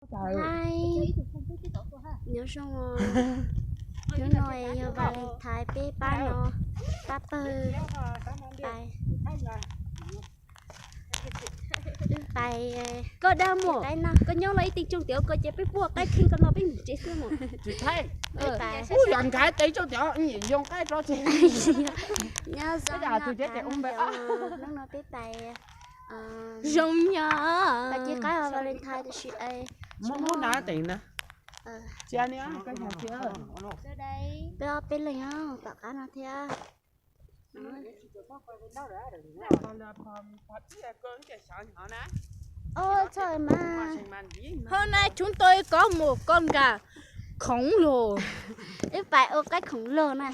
Hais, nyob zoo os. Hnub no yog Valentine peb pab no, pab pawg pais. Wb pais, koj dag mus, koj nyob los ib tee tsoog tias koj ces peb puag qaib kheej koj no peb mus tsev xwb mus. Peb pais. Ub, yog nkag tsev tsoog tias nyiam yoo qaib rov tsev. Nyob zoo, hnub no peb pais zoo nyob, pais ci qaib Valentine tiam sis muab muab na teem na. Cia ni, peb ob peb leeg tom qab no thiab. Hôm nay chúng tôi có một con gà khổng lồ. Wb pais ua qaib khổng lồ na.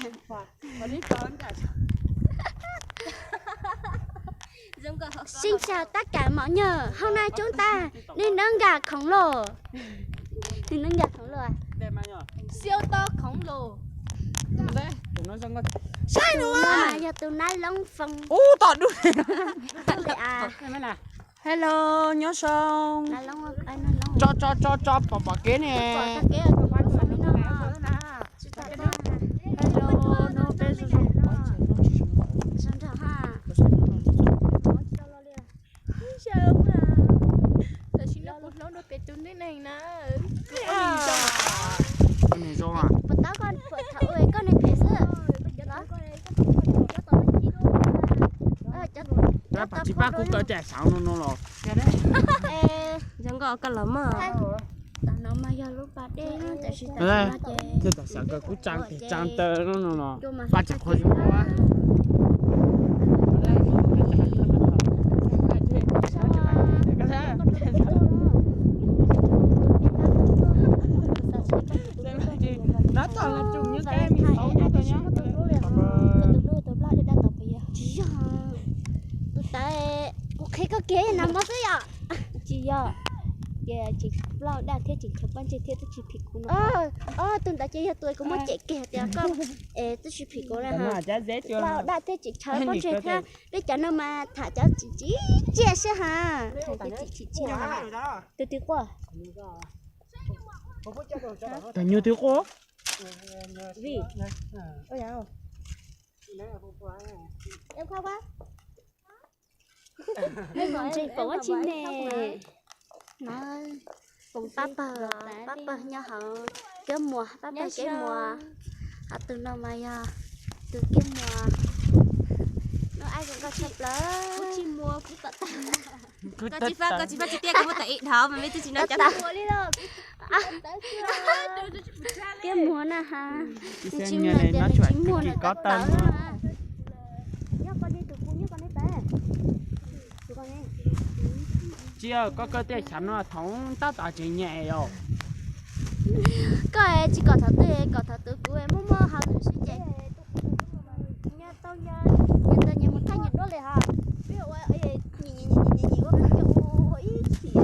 Xin chào tất cả mọi người, hôm nay chúng ta đi nướng gà khổng lồ. Đi nướng gà khổng lồ à? Siêu to khổng lồ. Sai nữa. Yog tus nab loob foo. Ub, tom dub. Hello, nyob zoo. Tso tso tso tso pom pom kev ne. Hello, no peb zoo zoo. Tam sim no kuv hlob nrog pem tus neeg neeg na. Tus neeg zoo. Puas tab koj puas thaum ua koj neeg phem xwb. Pab tsis pab kuv kaw cai saud no no los. Zoo nkauj koj los mog. Tam no mas yog lub pas dej tam sim no ces tam sim kuv tsaa pem tsaa taw no no los pab tsis qhua zoo. Tsis yog, tus ntawd kuv qhia koj kev no mas xwb yom. Tsis yog, ces tsis plaub daj thiab tsis ntshaw pob ntseg thiab twb tsis phim kuv no. Tus ntawd ces yog tus kuv muab cem kiag tias koj es twb tsis phim kuv na. Plaub daj thiab tsis ntshaw pob ntseg thiab peb cov no mas tham cov tsis tsim txiaj sab ha. Tsis tsim txiaj. Tus twg quaj? Tus nyuag twg quaj? Vim ntsis pom ua tsi ne. Pab pawg, pab pawg nyob hauv Kiab Muas, pab pawg Kiab Muas. Ho tus no mas yog tus Kiab Muas. Noj ab zoo nkauj tshaj plaws. Koj tsis faj, koj tsis faj tsis tiaj, koj muab tawm ib dhau mas me twb tsis noj cov Kiab Muas na ha. Nws tsis muag ces nws tsis muag, nws tawv tawv na. Tsis, koj kawg tej xyav no thaum tab tom tseem nyem os. Koj tsis kom thaum twg, kom thaum twg kuv muab muab hauv nws sib ces.